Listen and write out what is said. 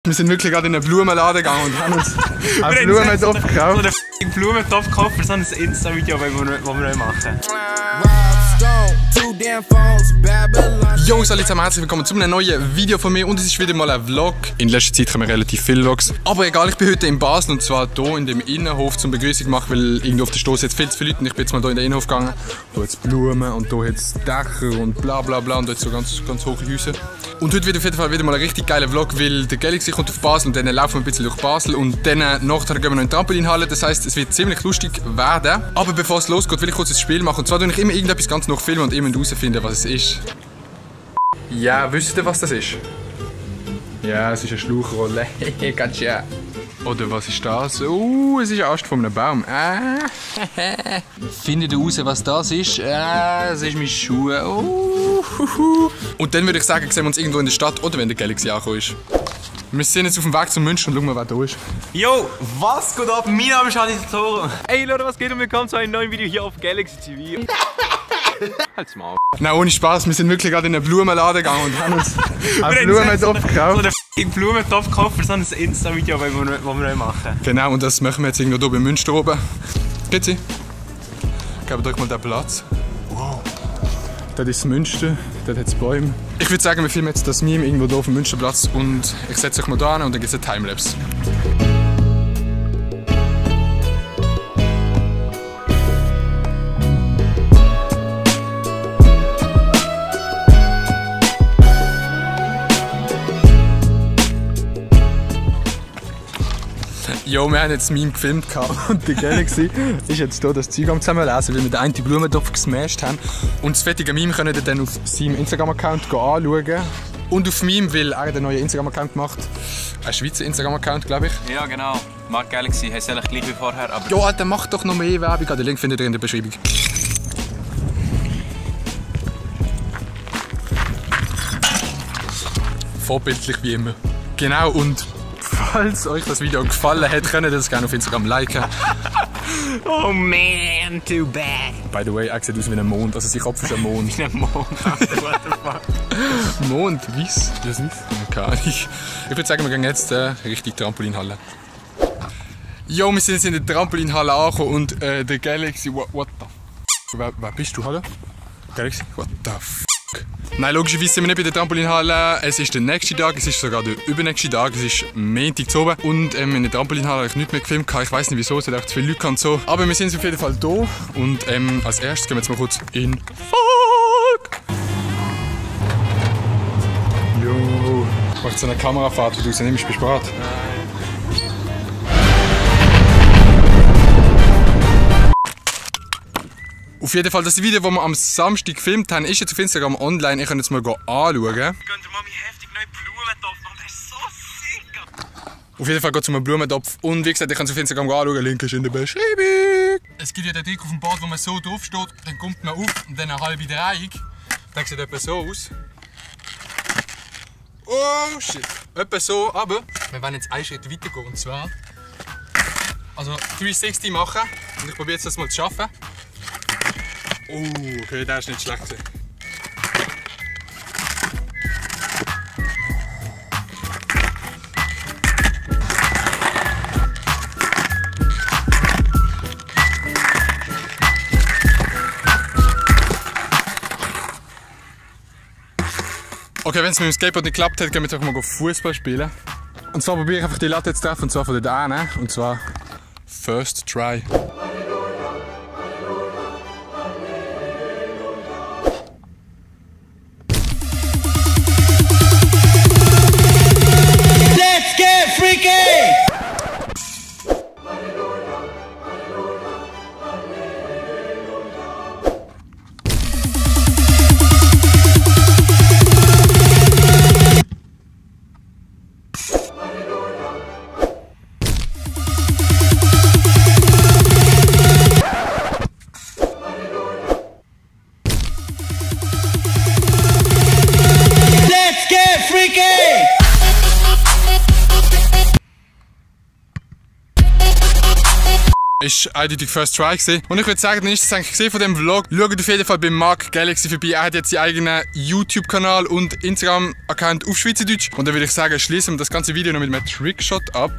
Wir sind wirklich gerade in einen Blumenladen gegangen und haben uns einen Blumentopf gekauft. So einen Blumentopf gekauft für so ein Insta-Video, das wir machen. Jungs, alle zusammen herzlich willkommen zu einem neuen Video von mir und es ist wieder mal ein Vlog. In letzter Zeit kommen relativ viele Vlogs. Aber egal, ich bin heute in Basel und zwar hier in dem Innenhof zum Begrüßung gemacht, weil irgendwo auf der Straße jetzt viel zu viele Leute und ich bin jetzt mal hier in den Innenhof gegangen. Hier hat es Blumen und hier hat es Dächer und bla bla bla und dort so ganz hohe Häuser. Und heute wird auf jeden Fall wieder mal ein richtig geiler Vlog, weil der Galaxy kommt auf Basel und dann laufen wir ein bisschen durch Basel und dann nachher gehen wir noch in die Trampolinhalle. Das heisst, es wird ziemlich lustig werden. Aber bevor es losgeht, will ich kurz ein Spiel machen. Und zwar tue ich immer irgendetwas ganz noch filmen und immer herausfinden, was es ist. Ja, wisst ihr, was das ist? Ja, es ist eine Schlauchrolle. Gotcha. Oder was ist das? Es ist ein Ast von einem Baum. Findet ihr raus, was das ist? Das ist mein Schuh. Und dann würde ich sagen, sehen wir uns irgendwo in der Stadt oder wenn der Galaxy angekommen ist. Wir sind jetzt auf dem Weg zum München und schauen mal, wer da ist. Yo, was geht ab? Mein Name ist Adi Toro. Hey Leute, was geht und willkommen zu einem neuen Video hier auf Galaxy TV. Halt's Maul. Nein, ohne Spaß, wir sind wirklich gerade in einen Blumenladen gegangen und haben uns einen Blumentopf gekauft. So einen Blumentopf gekauft für so ein Insta-Video, das wir machen. Genau, und das machen wir jetzt irgendwo hier bei Münster oben. Grüezi. Gebt euch mal den Platz. Wow. Dort ist das Münster, dort hat es Bäume. Ich würde sagen, wir filmen jetzt das Meme irgendwo hier auf dem Münsterplatz und ich setze euch mal da an und dann gibt es eine Timelapse. Jo, wir haben jetzt das Meme gefilmt und der Galaxy ist jetzt hier das Zeug am zusammenlesen, weil wir den einen Blumentopf gesmashed haben. Und das fertige Meme könnt ihr dann auf seinem Instagram-Account anschauen. Und auf meinem, weil er einen neuen Instagram-Account gemacht. Ein Schweizer Instagram-Account, glaube ich. Ja, genau. Mark Galaxy heißt eigentlich gleich wie vorher, aber... Jo, Alter, mach doch noch mehr Werbung. Den Link findet ihr in der Beschreibung. Vorbildlich wie immer. Genau, und falls euch das Video gefallen hat, könnt ihr das gerne auf Instagram liken. Oh man, too bad. By the way, er sieht aus wie ein Mond, also sein Kopf ist ein Mond. Wie ein Mond, what the fuck? Mond, weiss? Wie das ist? Keine Ahnung. Ich würde sagen, wir gehen jetzt Richtung Trampolinhalle. Jo, wir sind jetzt in der Trampolinhalle angekommen und der Galaxy, what the f***? Wer bist du, hallo? Galaxy, what the f***? Nein, logischerweise sind wir nicht bei der Trampolinhalle. Es ist der nächste Tag, es ist sogar der übernächste Tag. Es ist Montag zu oben. Und in der Trampolinhalle habe ich nichts mehr gefilmt. Ich weiss nicht wieso, es sind echt zu viele Leute und so. Aber wir sind auf jeden Fall da. Und als erstes gehen wir jetzt mal kurz in Fuck! Jo, ich mache jetzt eine Kamerafahrt, weil du sie nicht bespart. Auf jeden Fall, das Video, das wir am Samstag gefilmt haben, ist jetzt auf Instagram online. Ich kann jetzt mal anschauen. Gönnt ihr Mami heftig neuen Blumentopf machen, der ist so sick! Auf jeden Fall geht es um einen Blumentopf. Und wie gesagt, ich kann es auf Instagram anschauen. Link ist in der Beschreibung. Es gibt ja den Trick auf dem Board, wo man so drauf steht, dann kommt man auf und dann eine halbe Drehung. Dann sieht etwa so aus. Oh shit! Etwa so, aber wir wollen jetzt einen Schritt weiter gehen. Und zwar, also 360 machen. Und ich probiere jetzt das mal zu schaffen. Oh, okay, der ist nicht schlecht. Okay, wenn es mit dem Skateboard nicht geklappt hat, gehen wir jetzt auch mal Fußball spielen. Und zwar probiere ich einfach die Latte zu treffen, und zwar von der Dane. Und zwar First Try. Ist eindeutig First Try gewesen. Und ich würde sagen, dann ist es eigentlich gesehen von dem Vlog. Schaut auf jeden Fall bei Mark Galaxy vorbei. Er hat jetzt seinen eigenen YouTube-Kanal und Instagram-Account auf Schweizerdeutsch. Und dann würde ich sagen, schließen wir das ganze Video noch mit einem Trickshot ab.